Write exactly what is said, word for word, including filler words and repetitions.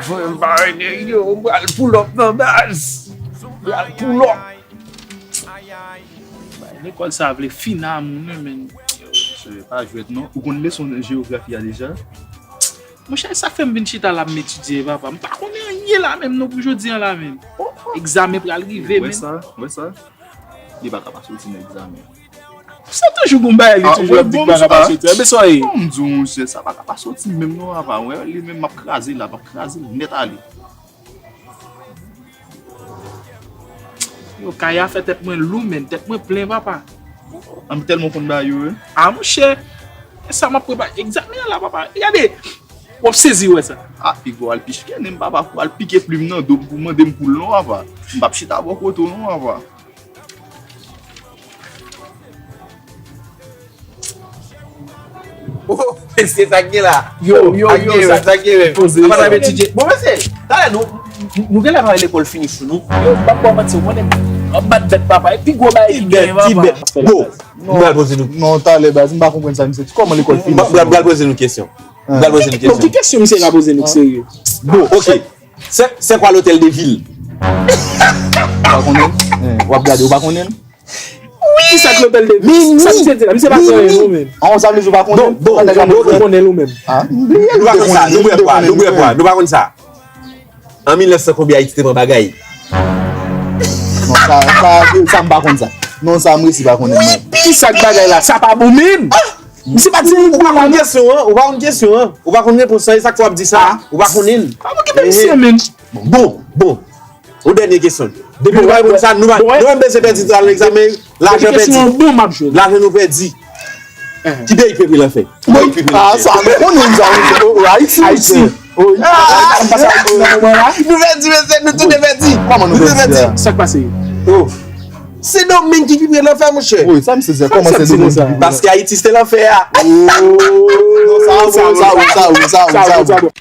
Frè m pa wè nèg yo, m pral pull up nan baz. M pral pull up. Lekòl sa vle fin a moun wi, men. Yo, se pa jwèt non. Ou konn leson jewografi a deja? Monchè, sa fè m vin chita la, m etidye, papa. M pa konnen anyen la menm non pou jodi a la menm. Egzamen pral rive, men. Wè sa, wè sa. Li pa ka pa soti nan egzamen. Se toujou gon bagay, li toujou ap di k pa ka pa soti. Ebyen sa ye. Bon, m di w, monchè, sa pa ka pa soti menm non, papa. Wè, li menm m ap kraze la, m ap kraze l nèt ale. Yo, kay a fè tèt mwen lou, men, tèt mwen plen, papa. An, m tèlman konn ba yo, wi. A, monchè, e sa m ap prepare egzamen an la, papa. Gade, w ap sezi wè sa. A, piga w al pichke nen m, papa, pou al pike plim nan do m pou mande m pou l non, papa. M p ap chita bò kote w non, papa. Oh, mesye, sa k gen la? Yo, yo, yo, sa k gen menm? Poze. Apa n ap etidye? Bon, mesye, talè nou, nou genlè pa lekòl fini sou nou. Yo, m p ap ba w manti, w konnen m ap bat bèt, papa. E pi gwo bagay ki gen, papa. Bon, nou pral poze nou. Non, talè, baz, m pa konprann sa, misye. Kòman lekòl fini sou nou? M pral poze nou kesyon. M pral poze nou kesyon. Bon, ki kesyon misye ka poze nou k serye? Bon, ok. C'est, c'est quoi l'hôtel de ville? Ou pa konnen? Eh, w ap gade, ou pa konnen? Wi! Ki sa k l'hôtel de ville? Sa misye di la? Misye pa konn anyen non, men. An, sa misye pa konnen? Bon, bon, bon, ok. Ou konnen ou menm. Nou pa konn sa, nou bwè pwa, nou bwè pwa, nou pa konn sa. An mil nèf san konbyen Ayiti te pran bagay? Non, sa, sa, sa m pa konn sa. Non, sa m resi pa konnen, non. Ki sa k bagay la? Sa pa bon menm! Misye pa di anyen pou mwen non. Ou pa konn kesyon an, ou pa konn kesyon an, ou pa konn repons lan, e sa k fè w ap di sa, ou pa konnen l. Pa okipe misye, men. Bon, bon. Yon dènye kesyon. Depi nou pa reponn sa, nou pa, nou pa bezwen pèdi tan nan egzamen. Lajan pèdi. Lajan nou pèdi. Ki peyi k pepe lan fè? Peyi k pepe lan fè. Ah, sa, nou konnen sa, wi. Oh, Ayiti, Ayiti. Wi. Nou pèdi, mesye, nou tout pèdi. Kòman nou pèdi a? Sa k pase? Oh. Sendomeng ki pi pre lanfè, monchè. Wi, sa m sezi a. Kòman Sendomeng ki pi pre? Paske Ayiti se te lanfè a. Oh. Non, sa bon, sa bon, sa bon, sa bon, sa bon.